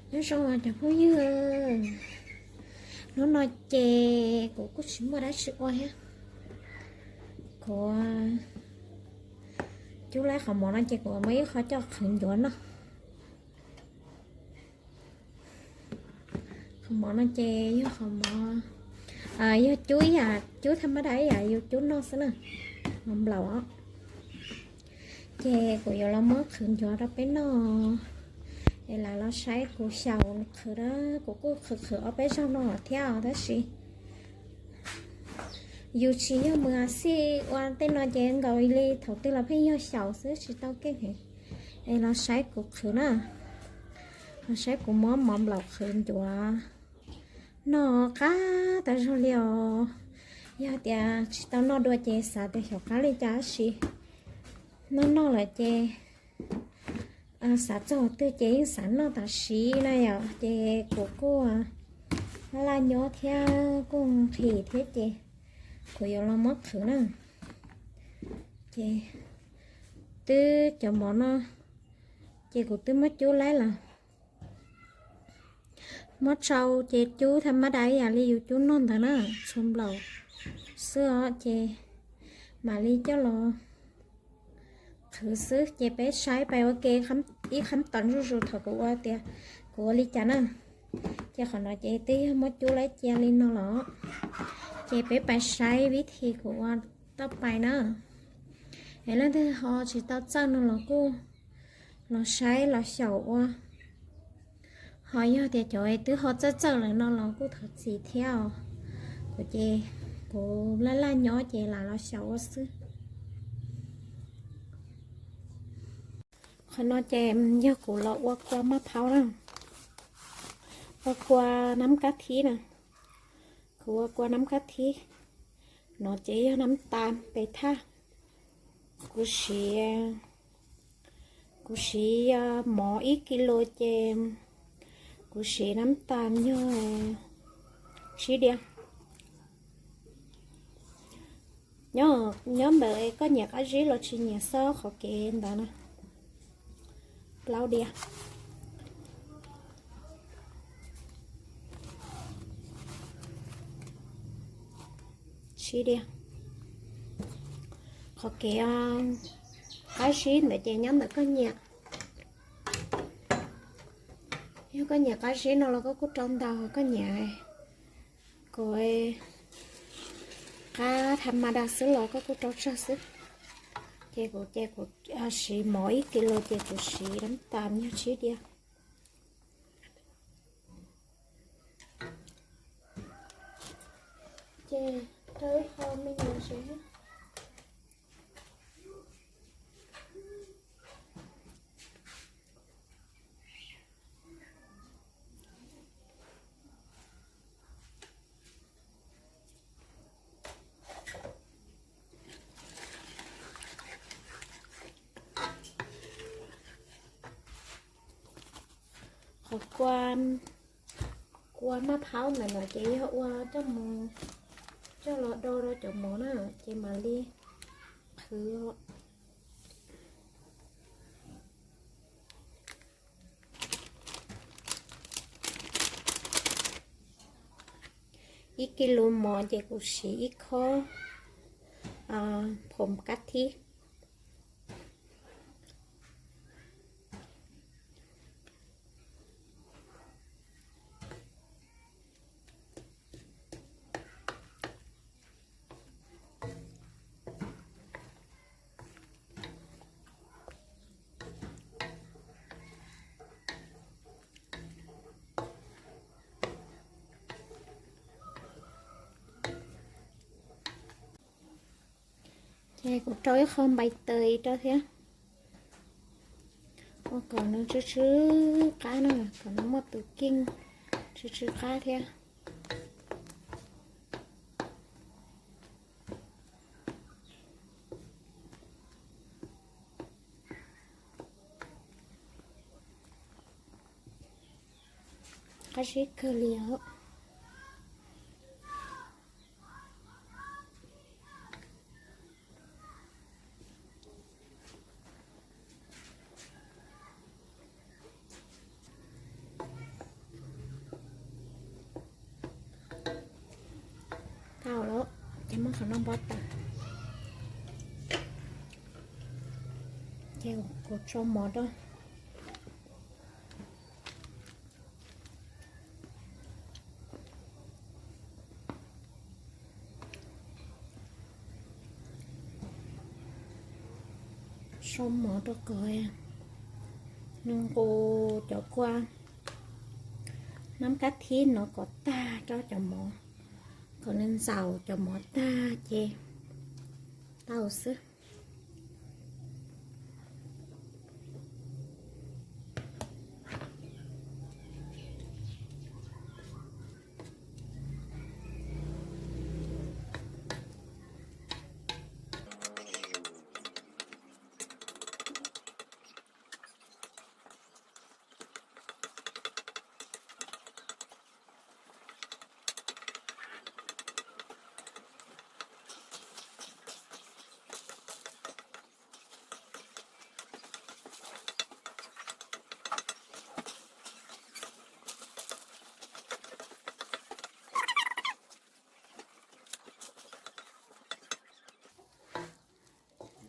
Nyob zoo os cov phooj ywg, hnub no ces kuv kuj tsis muaj dab tsi ua thiab. Kuv cub lawm qhov mov no ces kuv muab ib qho coj qhwv ncuav noj. Qhov mov no ces yog qhov mov, yog cub ib yam cub thaj mab dab ib yam yus cub noj xwb na, mov nplaum os. Ces kuv yuav los muab qhwv ncuav rau peb noj, es lam los saib kuv xyaum qhwv na. Kuv kuj qhwv qhwv ob peb zaug no thiab os, tab sis yus tsis yog mus xij ua tej no ces nkaus li thaum twg los pheej yog xyaum xwb tsis tau keej heev. Es los saib kuv qhwv na, los saib kuv muab mov nplaum qhwv ncuav noj qab tas zog li os. Yog tias tsis tau noj dua ces xav tias xyaum qab li cas tab sis noj noj lawm ces xav txog twg ces yeej xav noj tam sim na yom. Ces kuv kuj laj laj nyob thiab kuj nqhis thiab ces kuv yuav los muab qhwv na. Ces twb cov mov no ces kuv twb muab cub lawm los muab tsau ces cub thaj mab dab ib yam li yus cub noj ntawd na, txhua nplaum xwb os. Ces mam li coj los qhwv xwb ces peb saib pais ua ke ib qhab tom zuj zus thaum kuv ua tias kuv ua li cas na. Ces qhov no ces twb yog muab cub lawm cia li no los, ces peb pais saib vib thi kuv ua toj pais na. Es leej twg ho tsis tau txawj no los kuj los saib los xyaum ua, ho yog tias cov twb ho txawj txawj lawm no los kuj thov txim thiab os. Kuv ces kuv laj laj nyob ces lam los xyaum ua xwb. Qhov no ces yog kuv los ua kua maj phaub na, ua kua nab kab thib na. Kuv ua kua nab kab thib, no ces yog nab tas pes thaj. Kuv siv, kuv siv mov ib kis lus ces kuv siv nab tas yog tsib diav. Nyob ntawm koj nyiam qab zib los tsis nyiam xwb, qhov kev ntawd na. Plaub diav, tsib diav. Qhov kev qab zib ntawd ces nyob ntawm koj nyiam. Yog koj nyiam qab zib no los koj kuj rau ntau, koj nyiam kom qab tham ma da xwb los koj kuj rau tsawg xwb. Ces kuv ces kuv siv mov ib kis lus ces kuv siv nab tas yog tsib diav. Ces rau ib qho me nyuam siv. Qhov kua, kua maj phaub ntawm no ces yog ua coj mus, coj los do rau cov mov na, ces mam li qhwv. Ib kis lus mov ces kuv siv ib khob phom kab thib. Ces kuv rau ib qho npais taws rau thiab, ua kom nws tsw tsw qab na, kom nws muaj tus keej tsw tsw qab thiab. Qab zib kawg li os. Qhov no npau taws, ces kuv tso mov rau. Tso mov rau kom nws nqus cov kua nab kab thib no kom tag rau cov mov, kom nws ntxaus cov mov tag ces tau xwb.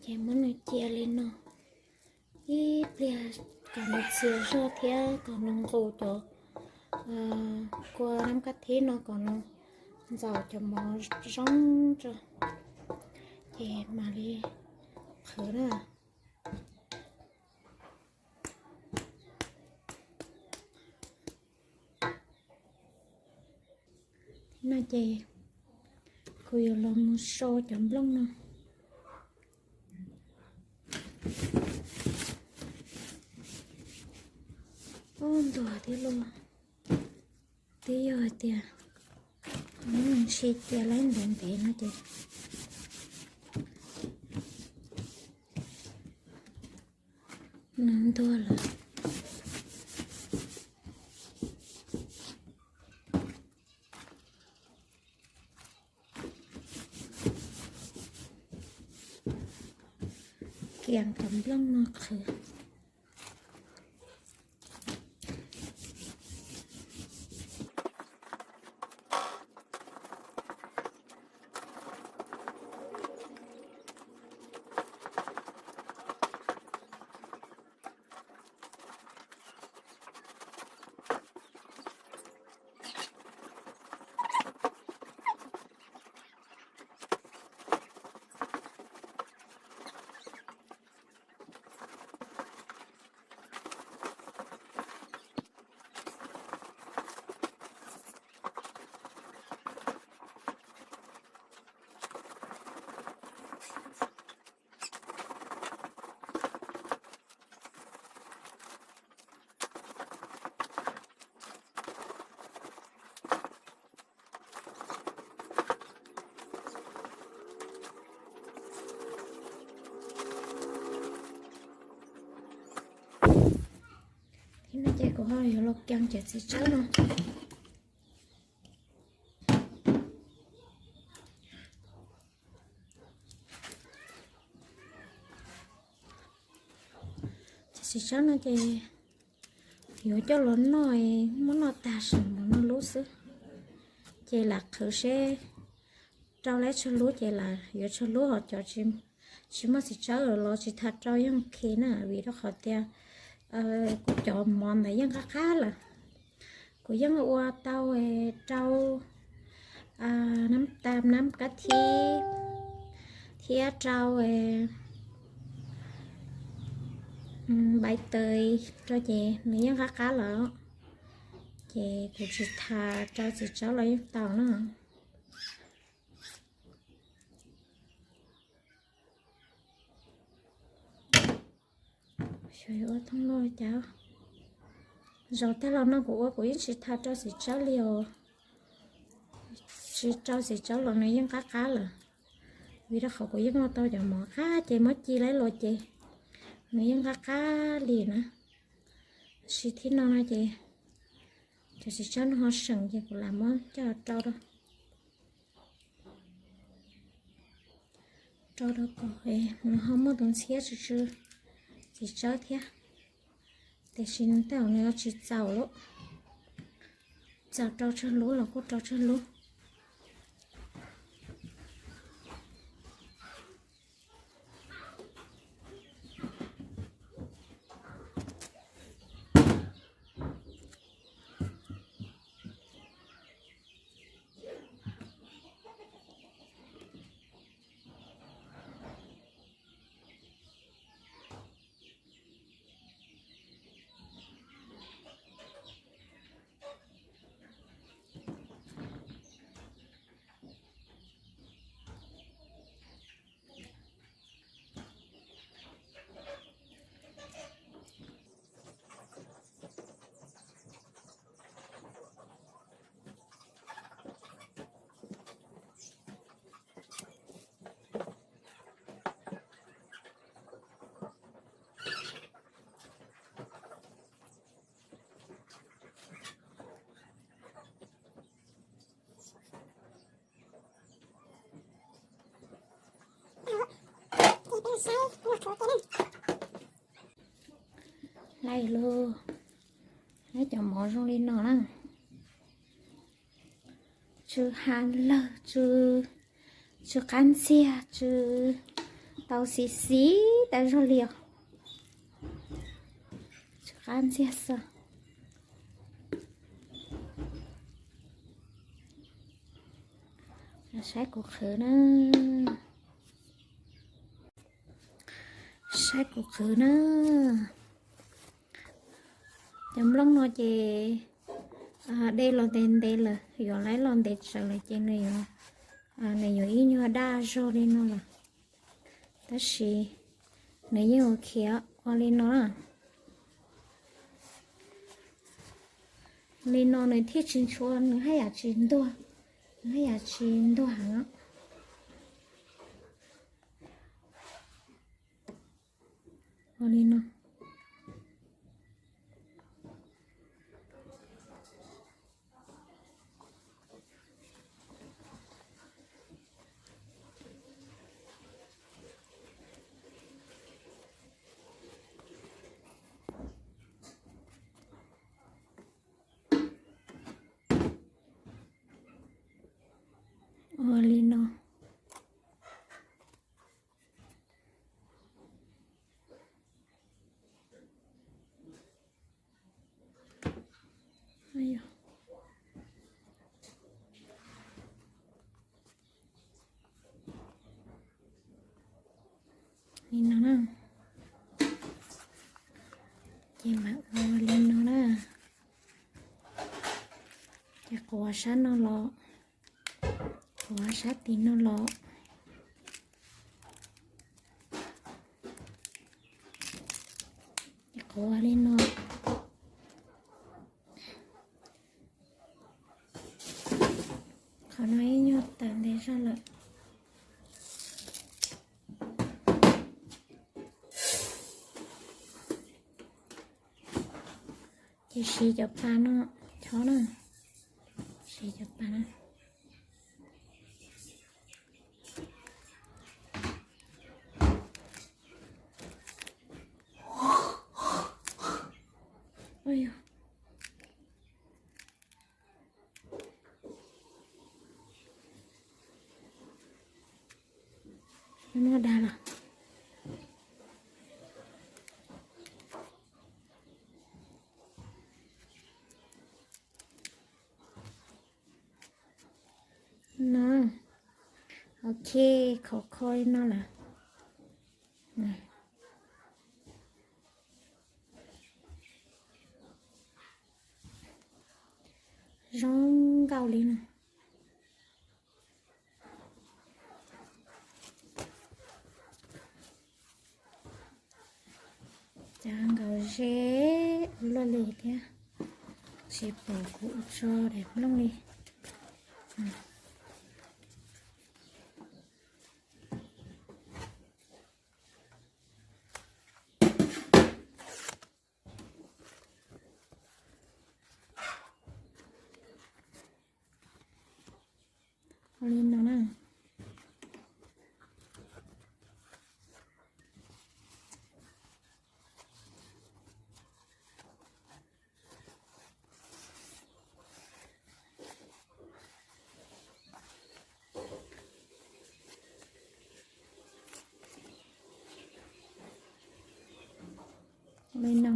Ces muab nws cia li no ib pliag kom nws txias zog thiab kom nws nqus cov kua nab kab thib no kom nws ntxaus cov mov zoo tso, ces mam li qhwv na. No ces kuv yuav los mus sau cov nplooj no. Ub, ntuag thiab lauj. Twb yog hais tias nws ntshis cia laib ntev ntev no ces nws ntuag lawm. Kiam cov nplooj no qhwv. Thiab no ces kuv ho yuav los kiam cov txiv tsawb no. Cov txiv tsawb no ces yuav coj los noj, muab noj tag sim mus noj lub xwb. Ces lam qhwv seb rau lawm tsawg lub ces lam yuav tsawg lub, ho cov tsis muaj txiv tsawb los tsis tas rau yeej ok na, vim rau qhov tias kuv cov mov ntawd yeej qab qab lawm. Kuv yeej ua tau rau nab ta nab kab thib thiab rau npaiv taws rau ces nws yeej qab qab lawm, ces kuv tsis tas rau txiv tsawb los yeej tau na. Xyov yuav ua thooj loj cas. Zaum tag los no kuv ua kuv yeej tsis tas rau txiv tsawb li os. Tsis rau txiv tsawb los nws yeej qab qab lawm, vim rau qhov kuv yeej ua tau cov mov qab ces muab ci lawm los ces nws yeej qab qab li na. Tab sis thib no no ces cov txiv tsawb no ho seem ces kuv lam muab coj rau rau rau kom nws ho muaj tus ntxhiab tsw tsw txiv tsawb thiab. Tiam sis nws tej zaum nws tsis txaus lawm, txaus rau tsawg lub los kuj rau tsawg lub. Laij lug, neb cov mov zoo li no na. Tsw ha lawg, tsw, tsw qab ntxiag, tsw tau xiv xiv tas zog li os. Tsw qab ntxiag xwb. Saib kuv qhwv na. Saib kuv qhwv na. Cov nplooj no ces de los ntev ntev lawm, yuav laib los ntev tsawv lawm ces nws yuav, nws yuav ib nyuag daj zog li no lawm. Tab sis nws yeej ua khiav ua li no na. Li no nws thiaj tsis ntshua, nws haj yam tsis ntuag, nws haj yam tsis ntuag heev. Ua li no. Ua li no. Li no na. Ces mam ua li no na. Ces quav sab no los, quav sab tim no los. Ces quav li no. Qhov no ib nyuag tawm ntev zog lawm. Ces siv cov pas no chob na. Siv cov pas no. Muab dag los. No, ok, khov kho li no lawm. Zoo nkauj li no. Cas nkaus ze ua luaj li thiab, tsis pom kuv ua tso daim nplooj li. Ua li no na. Li no.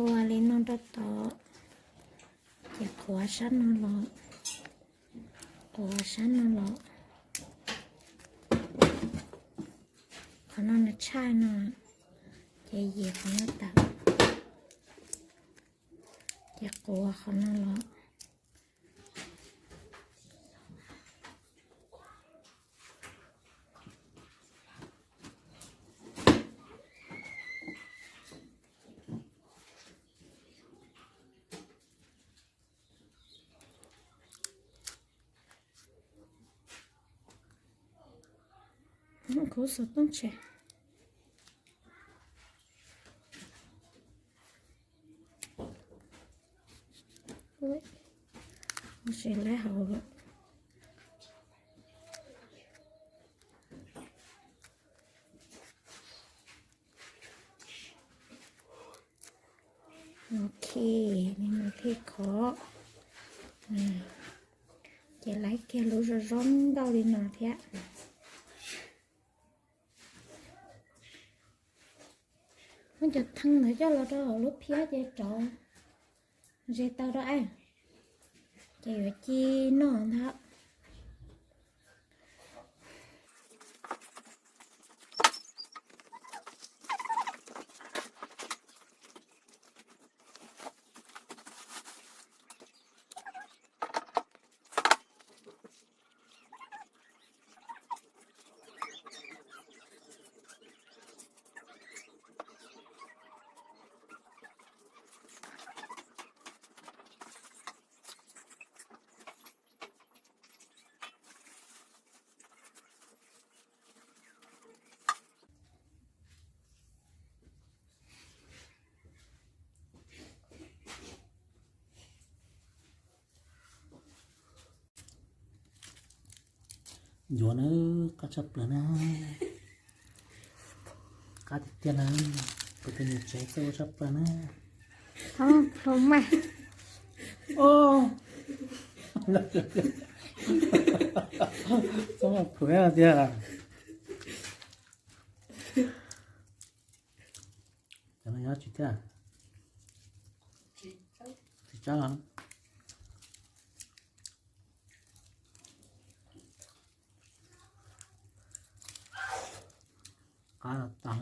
Ua li no rau tod, ces quav sab no los, quav sab no los, qhov no nws tshaj no, ces yias qhov no tawm, ces quav qhov no los. Khuv xov tooj tshem. Ua si lawm hauv lawm. Ok, li no thiaj khov. Ces laiv kiag lub zoo zoo nkauj li no thiab. Muab cov thee ntawd coj los rau hauv lub phiab ces rauv ze tau rau, ces yuav ci noj ntag. Yuav na, qab tshaj plaws na. Qab tiag tiag na, kuv tus niam tsev txawj ua tshaj plaws na. Thov plhus mas. Txhob plhus tiag. Cov no yog tsis tiag. Tsis tsawg los. Qab tas.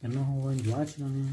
Cov no ua ncuav tsis no ne.